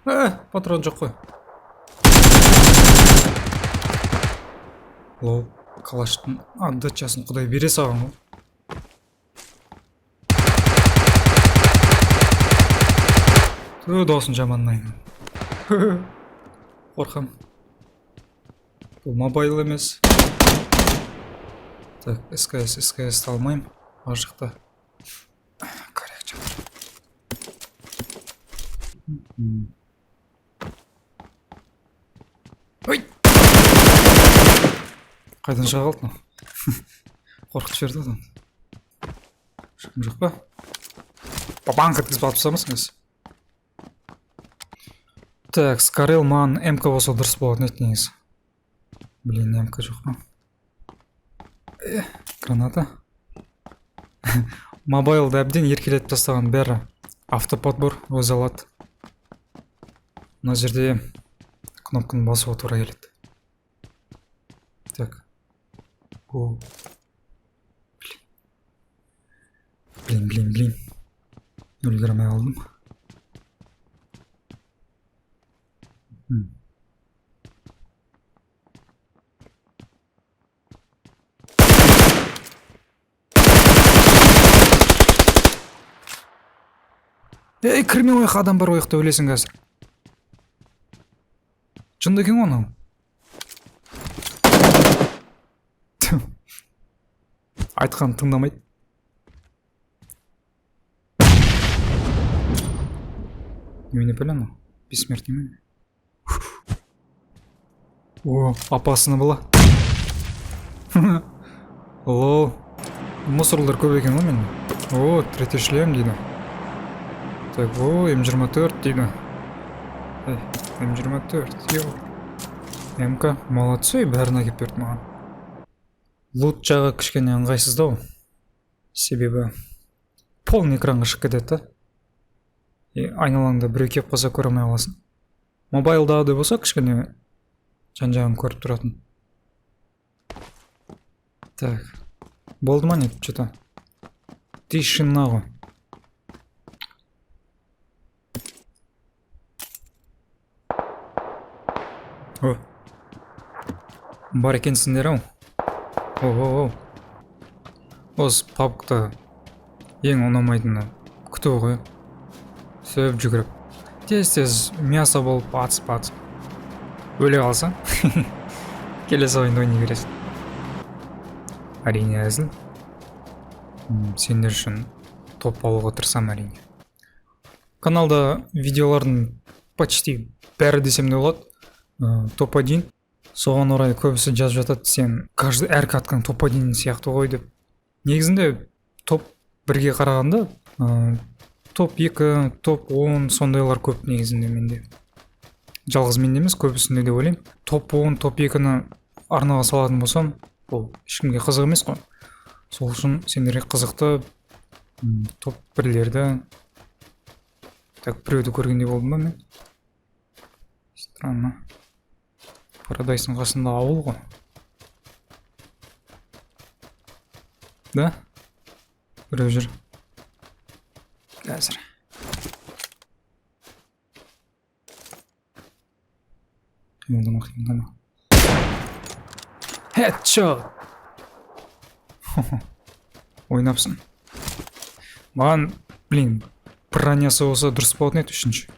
Патрон жоқ қой. Лол, калаштың отдачасын құдай бере саған ғой. Тө, даусын жаманнайын. Қорқам. Бұл мобайл емес. Так, СКС, СКС алмаймын. Ар жақта. Коряк жатыр. Ой! Қайдан шыға қалды мынау? Қорқытып жіберді адам. Ешкім жоқ па? Бабаңқ еткізіп алып тастамасын қазір. Так, Скарел маған МК болса дұрыс болатын еді негізі. Блин, МК жоқ па? Граната. Мобайлды әбден еркелетіп тастаған бәрі. Автоподбор өзі алады. Мына жерде кнопканы басуға тура келеді. Так. О. Блин. Блин, блин, блин. Үлгермей қалдым. Ей, кірме ол жаққа, адам бар ол жақта, өлесің қазір. Жынды екен ғой анау. Айтқанын тыңдамайды. Немене пәле анау? Бессмертный ме? О, опасно было. Лол. Мусорлар көп екен ғой менде. О, третий шлем дейді. Так, о, М24 дейді. Эй, М24, йоу. МК, молодцы, бәрін әкеп берді маған. Лут жағы кішкене ыңғайсыздау. Себебі полный экранға шығып кетеді да. И айналаңда біреу келіп қалса көре алмай қаласың. Мобайлдағыдай болса кішкене жан-жағын көріп тұратын. Так, болды ма не, чё-то? Тишина ғой. О, бар екенсіңдер ау. О, о, о. Осы пабгта ең ұнамайтыны күту ғой. Сөп жүгіріп. Тез-тез мясо болып атысып-атысып. Өле қалсаң, келесі ойынды ойнай бересің. Әрине әзіл. Сендер үшін топ алуға тырысамын әрине. Каналда видеолардың почти бәрі десем де болады. Топ 1. Соған орай көбісі жазып жатады, сен каждый әр каткаң топ 1 сияқты ғой деп. Негізінде топ 1-ге қарағанда, топ 2, топ 10 сондайлар көп негізінде менде. Жалғыз менде емес, көбісінде деп ойлаймын. Топ 10, топ 2-ні арнаға салатын болсам, ол ешкімге қызық емес қой. Сол үшін сендерге қызықты, топ 1-лерді. Так, біреуді көргендей болдым ба мен? Странно. Парадайстың қасында ауыл ғой. Да? Біреу жүр. Қазір. Қимылдама, қимылдама. Headshot! Ойнапсың. Маған, блин, бронясы болса дұрыс болатын еді үшінші.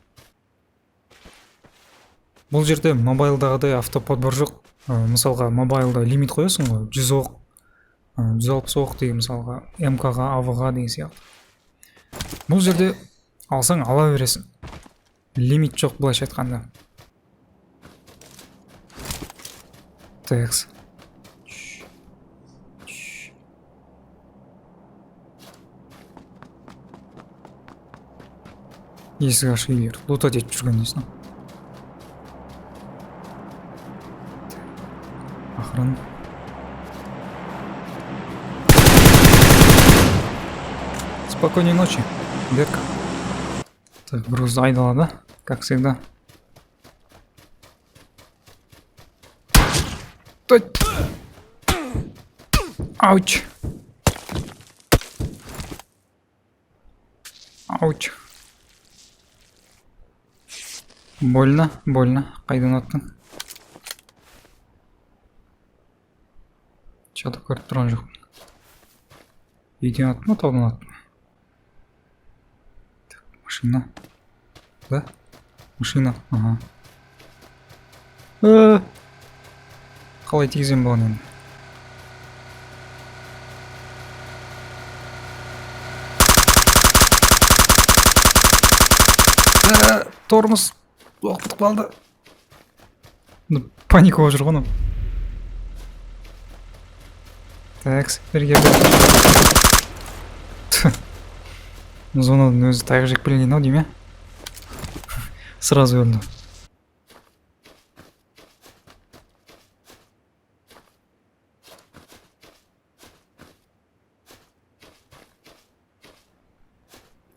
Бұл жерде мобайлдағыдай автоподбор жоқ. Мысалға, мобайлда лимит қоясың ғой, 100 оқ, 160 оқ деген мысалға, МК-ға, АВ-ға деген сияқты. Бұл жерде алсаң ала бересің. Лимит жоқ былайша айтқанда. Такс. Есік ашық үйлер. Лутать етіп жүрген несін? Охрана. Спокойной ночи, детка. Так, груз айдала, да? Как всегда. Той. Ауч. Ауч. Больно, больно. Қайдан аттың? Че-то көріп тұрған жоқпын. Үйден атты ма, таудан атты ма? Так, машина. Да? Машина, ага. Қалай тигіземін бұған енді? Тормоз. Оқ бітіп қалды. Ну, паника болып жүр ғой анау. Так, бірге бір. Зонаның өзі таяқ жеп келген ау деймін, иә? Сразу өлді.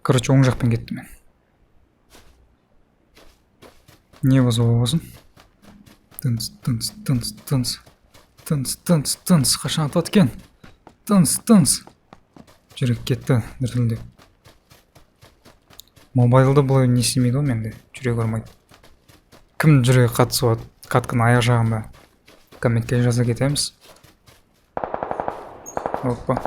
Короче, оң жақпен кеттім мен. Не болса о болсын. Тынц, тынц, тынц, тынц. Тынц, тынц, тынц. Қашан атады екен? Тынц, тынц. Жүрек кетті дірілдеп. Мобайлда бұлай не істемейді ғой менде. Жүрек ұрмайды. Кім жүрегі қатты соғады? Катканың аяқ жағында. Комментке жаза кетеміз. Опа.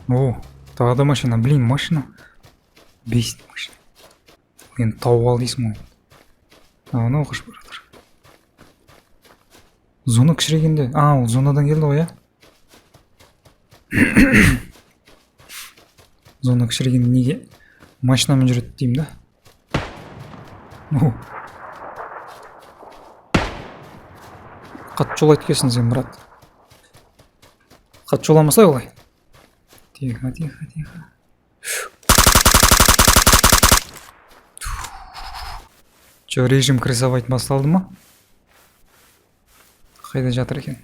О, тағы да машина. Блин, машина. Бесит машина. Енді тауып ал дейсің ғой. Анау қашып бара жатыр. Зона кішірейгенде. А, ол зонадан келді ғой, иә? Зона кішірейгенде неге машинамен жүреді деймін да? О. Қатты жолайды екенсің сен, брат. Қатты жоламасай олай. Тихо, тихо, тихо. Че, режим крысовать басталды ма? Қайда жатыр екен?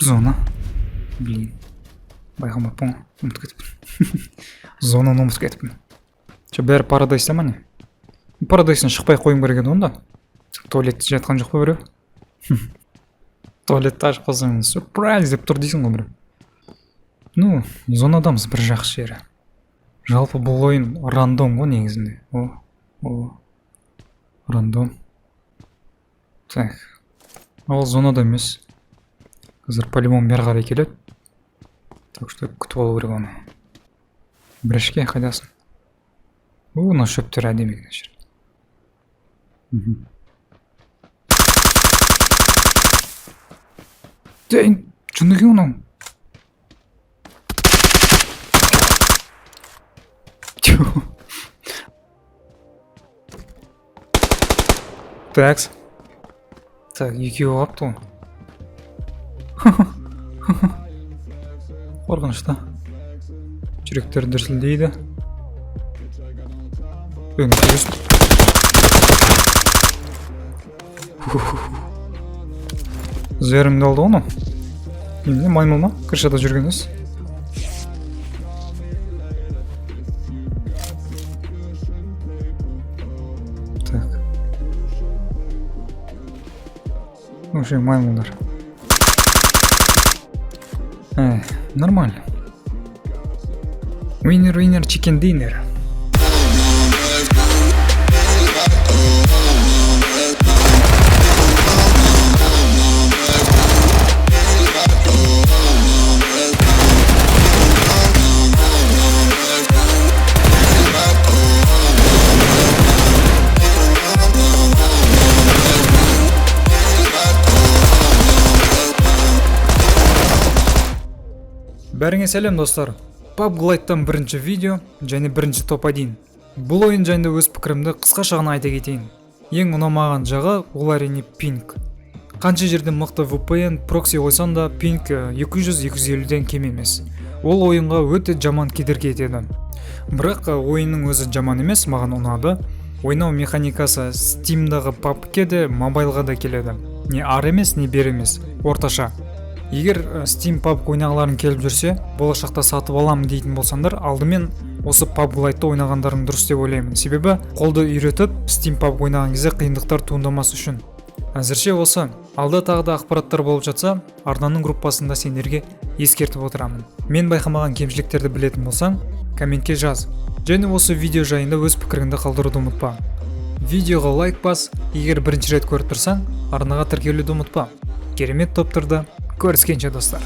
Зона. Блин. Байқамаппын ғой. Ұмытып кетіппін. Зонаны ұмытып кетіппін. Че, бәрі парадайста ма не? Парадайстан шықпай қоюым керек еді онда. Туалетте жатқан жоқ па біреу? Туалетті ашып қалсаң, сюрприз деп тұр дейсің ғой біреу. Ну, зонадамыз бір жақсы жері. Жалпы бұл ойын рандом ғой негізінде. О, о. Рандом. Так. Ол зонада емес. Қазір по-любому бері қарай келеді. Так что күтіп алу керек оны. Бірішке қайдасың? О, мына шөптер әдемі екен жер. Дәйін, жынды екен мынау. Тю. Такс. Так, екеуі қалыпты ғой. Қорқынышты. Жүректер дүрсілдейді. Зәрімді алды ғой анау. Немене, маймыл ма? Крышада жүрген емес. Так. Вообще маймылдар. Эй, нормально. Winner, winner, chicken dinner. Бәріңе сәлем, достар. PUBG Lite'тан бірінші видео және бірінші топ-1. Бұл ойын жайында өз пікірімді қысқаша ғана айта кетейін. Ең ұнамаған жағы ол әрине пинг. Қанша жерден мықты VPN, прокси қойсаң да пинг екі жүз, екі жүз елуден кем емес. Ол ойынға өте жаман кедергі етеді. Бірақ ойынның өзі жаман емес, маған ұнады. Ойнау механикасы Steam'дағы PUBG-ке де, мобайлға да келеді. Не ары емес, не бері емес, орташа. Егер Steam PUBG ойнағыларың келіп жүрсе, болашақта сатып аламын дейтін болсаңдар, алдымен осы PUBG Lite'ты ойнағандарың дұрыс деп ойлаймын. Себебі қолды үйретіп, Steam PUBG ойнаған кезде қиындықтар туындамас үшін. Әзірше осы. Алда тағы да ақпараттар болып жатса, арнаның группасында сендерге ескертіп отырамын. Мен байқамаған кемшіліктерді білетін болсаң, Комментке жаз және осы видео жайында өз пікіріңді қалдыруды ұмытпа. Видеоға лайк бас, егер бірінші рет көріп тұрсаң, арнаға тіркелуді ұмытпа. Керемет топтарда көріскенше, достар!